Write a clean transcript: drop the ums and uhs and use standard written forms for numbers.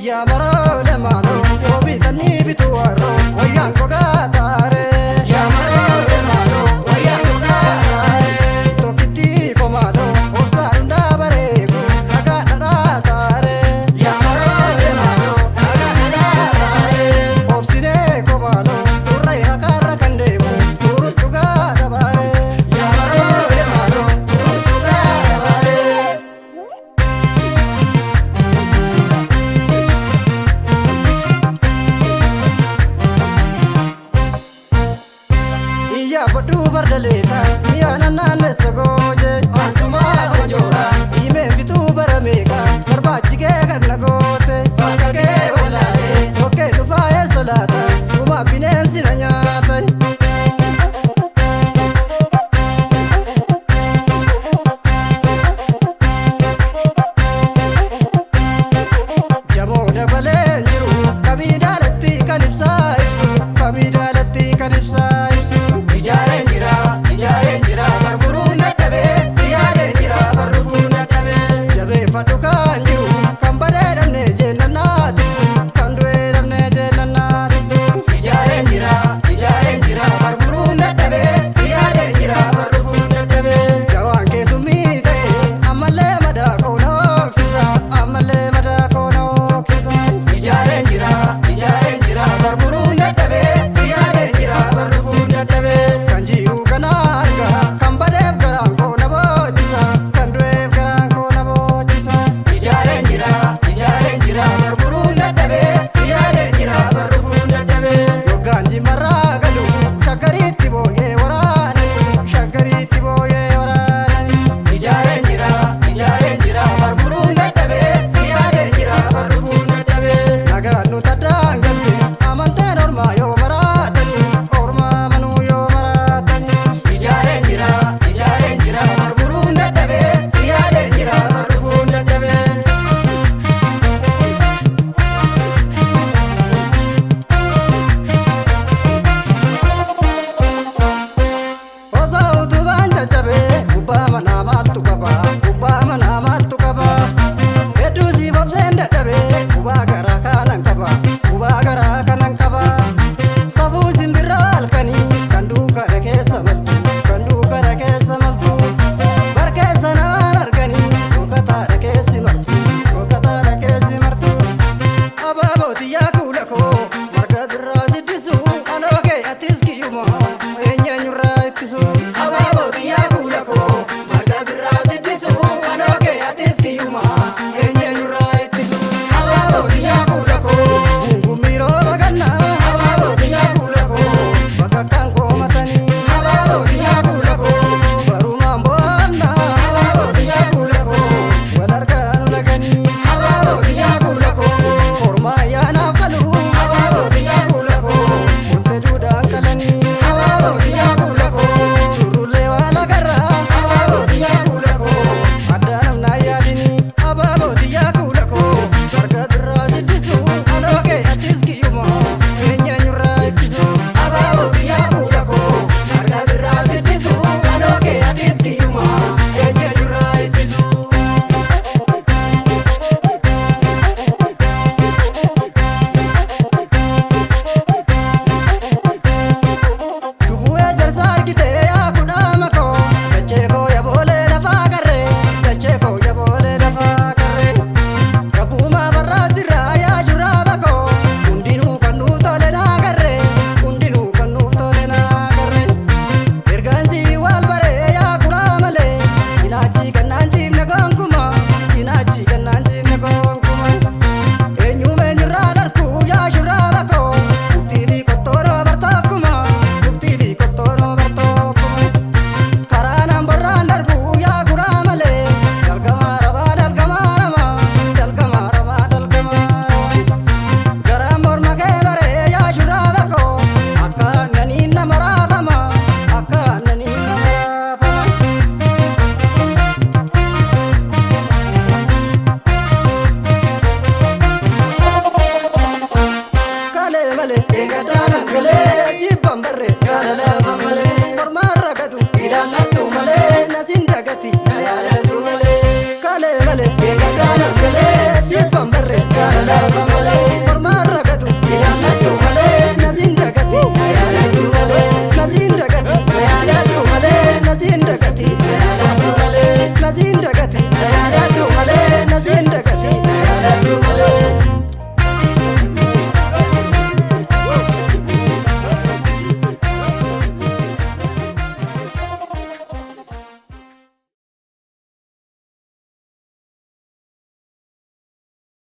Yamaroo lamaanoo yoo bitanii bitu warroo wayyaan gogaa taaree. Yamaroo lamaanoo wayyaan gogaa taaree. Tokkitti komaadoo obsaan hundaa bareedu dhagaa dhadhaa taaree. Yamaroo lamaanoo dhagaa dhadhaa taaree. Obsinee komaadoo turree hakaarra kan deemu turuun dhugaa dabaaree. Yamaroo lamaanoo turuun dhugaa dabaaree. Iyya baduu farda leeta mi'a naanneessa gooje asumaa konjoora dhimeen bituu bara meeqa barbaachi kee kan na goote bakka kee wallaalee sokkee dhufaa eessa laata suma bineensi na nyaata. Jamoo dabalee jiru kamii daalatti kan ibsaa ibsu kamii daalatti kan ibsaa ibsu. Ijaareen jira ijaareen jira barburuun dadhabee siyaadeen jira barrufuun dadhabee. Jabeeffadhu kan jiru kan badee dhabnee jeennan naa tiksu kan du'ee dhabnee jeennan naa tiksu. Ijaareen jira ijaareen jira barburuun dadhabee siyaadeen jira barrufuun dadhabee. Jawaan keessummii ta'e ammallee madaa koona hooksisa ammallee madaa koona hooksisa. Ijaareen jira ijaareen jira barburuun dadhabee siyaadeen jira barrufuun dadhabee. Kan jiru kana argaa kan badeef garaan koona boochisa kan du'eef garaan koona boochisa. Eegadaan as galee jibban barree jaalala malee.